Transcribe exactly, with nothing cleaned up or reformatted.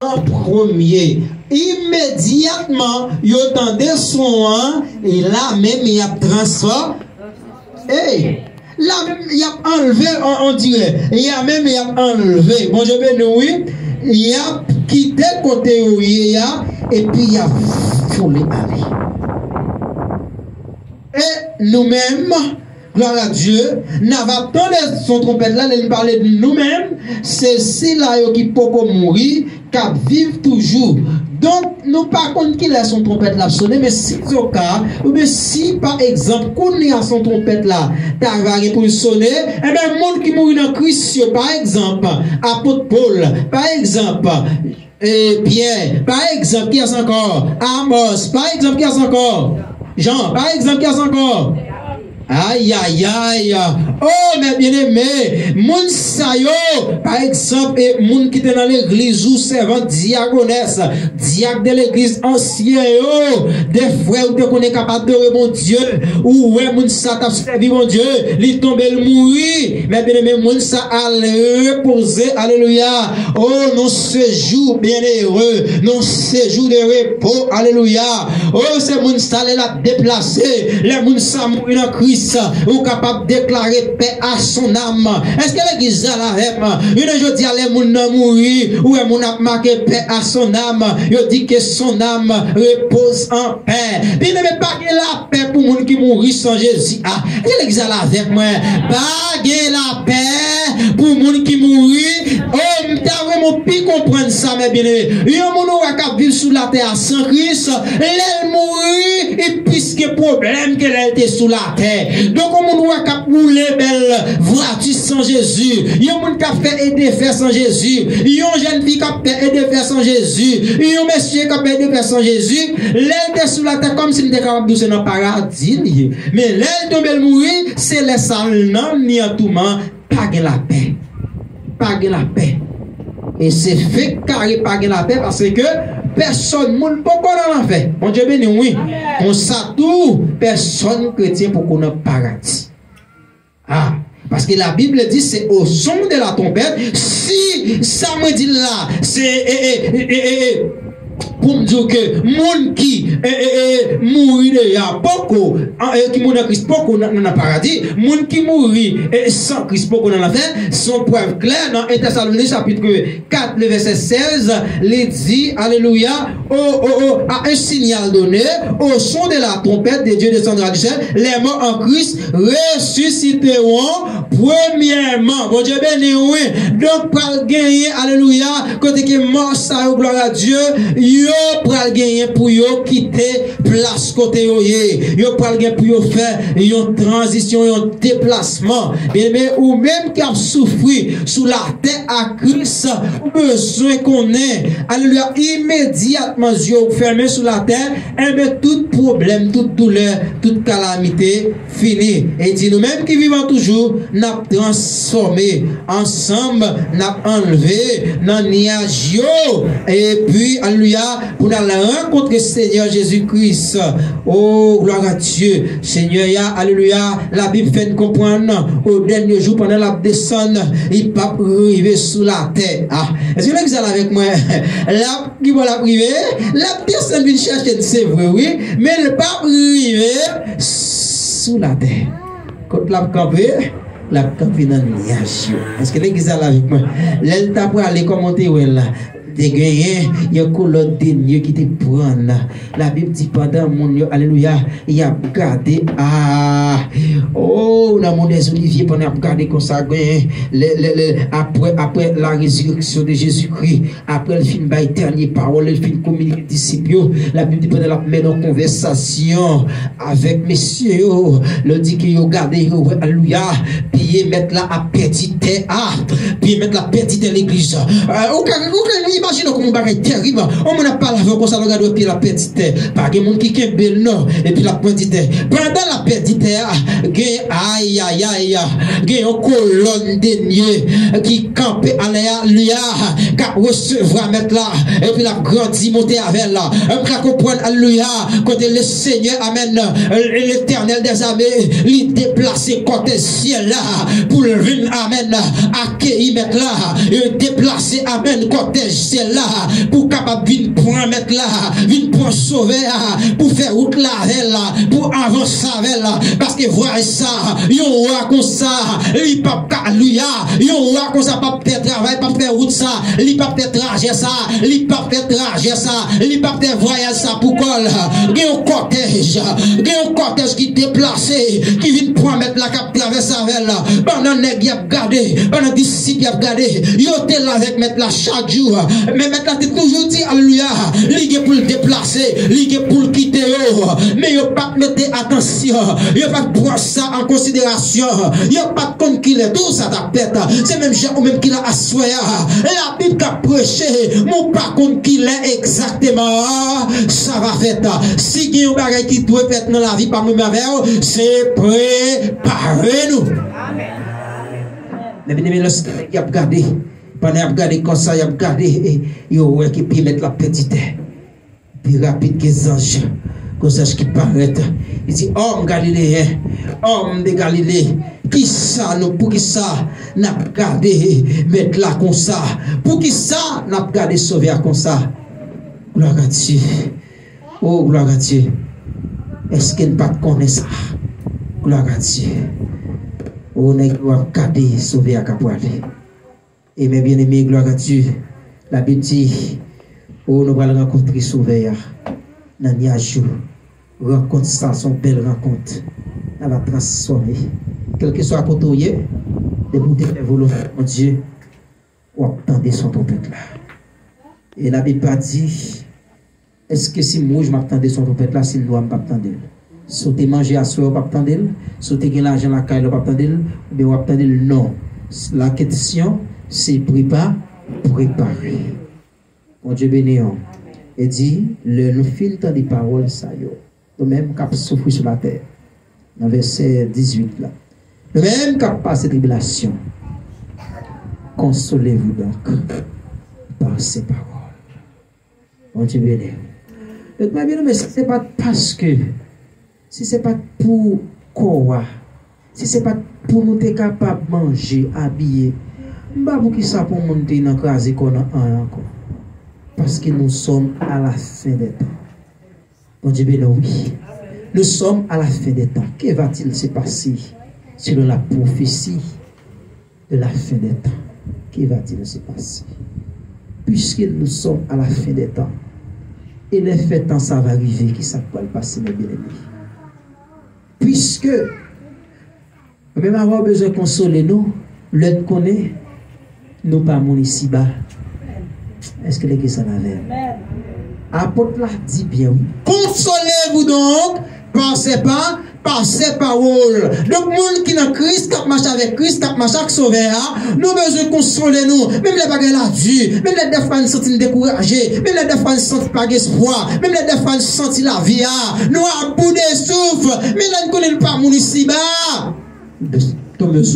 an premye. Imedyatman yo tande son an, e la menm y ap transfò-, ey, la menm y ap anlve, on, on dirè, la menm y ap anlve. Bondye beni w, wi. Y ap kite kote yo ye a, epi y ap foule ale. E nou menm, glwa a Dye, n ap tande son twonpèt la, lè l pale de nou menm, se sila yo ki poko mouri, k ap viv toujou. Donk, nou pa konn kilè son twonpèt la ap sone, men si zoka, oubyen si, pa egzanp, kounye a son twonpèt la ta va gen pou l sone, enben, moun ki mouri nan Kris yo, pa egzanp, apot Pòl, pa egzanp, e, Pyè, pa egzanp, kiyès ankò? Amòs, pa egzanp, kiyès ankò? Jan, pa egzanp, kiyès ankò? Ayayay! O, mè byeneme, moun sa yo, pa egzanp, e moun ki te nan legliz ou, sèvant, dyakonès, dyak de legliz ansyen yo, de frè ou te konnen k ap adore Bondye, ou wè moun sa t ap sèvi Bondye, li tonbe, l mouri. Mè byeneme, moun sa al repoze, alelouya. O, nan sejou byenere, nan sejou de repo, alelouya. O, se moun sa, lè l ap deplase, lè moun sa mouri nan Kris, ou kapab deklare paix à son âme. Èske legliz la la avè m? Jounen jodi a, lè moun nan mouri, ou wè moun ap make paix à son âme, yo di que son âme repose en paix. Byeneme, pa gen lapè pou moun ki mouri san Jezi a. Èske legliz la la avèk mwen? Pa gen lapè pou moun ki mouri. O, m ta renmen w pi konprann sa, mè byeneme. Yon moun ou wè k ap viv sou latè a san Kris, lè l mouri, li plis gen pwoblèm ke lè l te sou latè. Donk, yon moun ou wè k ap woule bèl vwati san Jezi, yon moun k ap fè e defè san Jezi, yon jèn fi k ap fè e defè san Jezi, yon mesye k ap fè e defè san Jezi, lè l te sou latè, kòmsi m te kapab di w se nan paradi li ye. Men lè l tonbe, l mouri, se lè sa l nanm li an touman, pa gen lapè. Pa gen lapè. E se fenk kare pa gen lapè, paske pèsòn moun poko nan lanfè. Bondye beni w, wi. Konsa tou, pèsòn kretyen poko nan paradi. Ah, parce que la Bible dit c'est au son de la trompette. Si sa mwen di la, se, e, e, e, e, e, pou m di w ke moun ki, e, e, e, mouri deja poko, an, e, ki mouri nan Kris poko nan, nan, nan paradi. Moun ki mouri, e, san Kris poko nan lanfè. Se yon prèv klè nan en Tèsalonich chapit kat, le vèsè sèz, li di, alelouya, o, o, o, à un signal donné, au son de la trompette de Dieu descendra du ciel, les morts en Christ ressusciteront premièrement. Bondye beni w, wi. Donk, pral genyen, alelouya, kote ke mò sa yo, glwa a Dye, yo pral genyen pou yo kite plas kote yo ye. Yo pral gen pou yo fè yon tranzisyon, yon deplasman. Byeneme, ou menm ki ap soufri sou latè a Kris, ou bezwen konnen, alelouya, imedyatman zye w fèmen sou latè, enben, tout pwoblèm, tout doulè, tout kalamite fini. E di nou menm ki vivan toujou, n ap transfòme ansanm, n ap anlve nan nyaj yo. Epi, alelouya, pou n al rankontre Senyè Jezi Kris. O, glwa a Dye. Senyè a, alelouya, Labib fè n konprann, o dènye jou, pandan l ap desann, li p ap rive sou latè. Ah, èske legliz la avèk mwen? L ap, ki bò l ap rive? L ap desann vin chèche n, se vre, wi, men l p ap rive sou latè. Kot l ap kanpe? L ap kanpe nan nyaj yo. Èske legliz la avèk mwen? Lè l t ap prale, kòman w te wè l la? Te genyen yon kolòn de nye ki te pran. Labib di pandan moun yo, alelouya, y ap gade, ah, oh, nan Mont des Oliviers, pandan y ap gade konsa, genyen, lè, lè, lè, apre, apre la résurrection de Jésus-Christ, apre l fin bay dènye pawòl, l fin kominike disip yo, Labib di pandan l ap mennen yon konvèsasyon avèk mesye yo, lè l di ke yo gade, yo wè, alelouya, pye mèt la ap pèdi tè a, pye mèt la ap pèdi tè legliz. Euh, ou ka, ou ka imajine w kòman yon bagay terib, yon moun ap pale avè w konsa, lè w gade w pye l ap pèdi tè. Pa gen moun ki kenbe l non, epi l ap pèdi tè. Pandan l ap pèdi tè a, Gen, ayayay, gen yon kolòn de nye ki kanpe anlè a, li a, k ap resevwa mèt la, epi l ap grandi monte avè l. M ka konprann, alelouya, kote Lesenyè, amèn, Letènèl dèzame, li deplase kòtèj syèl la pou l vin, amèn, akeyi mèt la. Yo deplase, amèn, kòtèj syèl la pou kapab vin pran mèt la, vin pran sovè a, pou fè wout la avè l, pou avanse avè l. Paske vwayaj sa, yon wa konsa, li p ap ka, alelouya, yon wa konsa p ap fè travay, p ap fè wout sa, li p ap fè trajè sa, li p ap fè trajè sa, li p ap fè vwayaj sa pou kò l. Gen yon kòtèj, gen yon kòtèj ki deplase, ki vin pran mèt la, k ap travèse avè l. Pandan nèg y ap gade, pandan disip y ap gade, yo te la avèk mèt la chak jou. Men mèt la te toujou di, alelouya, li gen pou l deplase, li gen pou l kite yo. Men yo pa t mete atansyon, yo pa t pran sa an konsiderasyon. Yo pa t konn kilè tou sa t ap fèt. Se menm jan ou menm ki la aswè a. Labib k ap preche, men w pa konn kilè egzakteman sa va fèt. Si gen yon bagay ki dwe fèt nan lavi pa mwen avè w, se prepare nou. Men byeneme, lòske nèg y ap gade, pandan y ap gade konsa, y ap gade, e, yo wè ke pye mèt la ap pèdi tè. Pi rapid ke zanj, gon zanj ki parèt. Li di, òm galileyen, òm de Galile, kisa nou, poukisa n ap gade mèt la konsa? Poukisa n ap gade sovè a konsa? Gloire à Dieu. Oh, gloire à Dieu. Èske n pa t konnen sa? Gloire à Dieu. Oh, nèg yo ap gade sovè a k ap prale. E men byeneme, gloire à Dieu, Labib di, o, nou pral rankontre Sovè a nan nyaj yo. Rankont sa se yon bèl rankont. Sa va transfòme. Kèlkeswa kote w ye, depi w te fè volonte Bondye, w ap tande son twonpèt la. E Labib pa di, èske si m wouj m ap tande son twonpèt la, si m nwa m p ap tande l? Si w te manje aswè w p ap tande l? Si w te gen lajan lakay la w p ap tande l? Oubyen w ap tande l? Non. La kesyon se prepa, prepare. Bondye beni w. E di, lè nou fin tande pawòl sa yo, nou menm k ap soufri sou latè, nan vèsè dizuit la, nou menm k ap pase tribilasyon, consolez-vous donc par ces paroles. Bondye beni w. Donk, mwen byeneme, si se pa t paske, si se pa t pou kò a, si se pa t pou nou te kapab manje, abiye, m pa poukisa pou moun te nan kraze kò nan anyen ankò. Parce que nous sommes à la fin des temps. Bondye beni w, wi. Nous sommes à la fin des temps. Que va-t-il se passer selon la prophétie de la fin des temps? Que va-t-il se passer? Puisque nous sommes à la fin des temps, e lè fen tan sa va rive, kisa k pral pase, mes bien-aimés? Puisque, menm avan w bezwen konsole nou, lè n konnen nou pa moun isiba. Èske legliz sa avè m? Apot la di byen, wi. Consolez-vous donc par ces pa, par ces paroles. Donk, moun ki nan Kris, k ap mache avèk Kris, k ap mache ak Sovè a, nou bezwen konsole nou. Menm lè bagay la di, menm lè dèfwa n santi n dekouraje, menm lè dèfwa n santi pa gen espwa, menm lè dèfwa n santi lavi a, nou a bout de souf, men lè n konnen n pa moun isiba, nou bezwen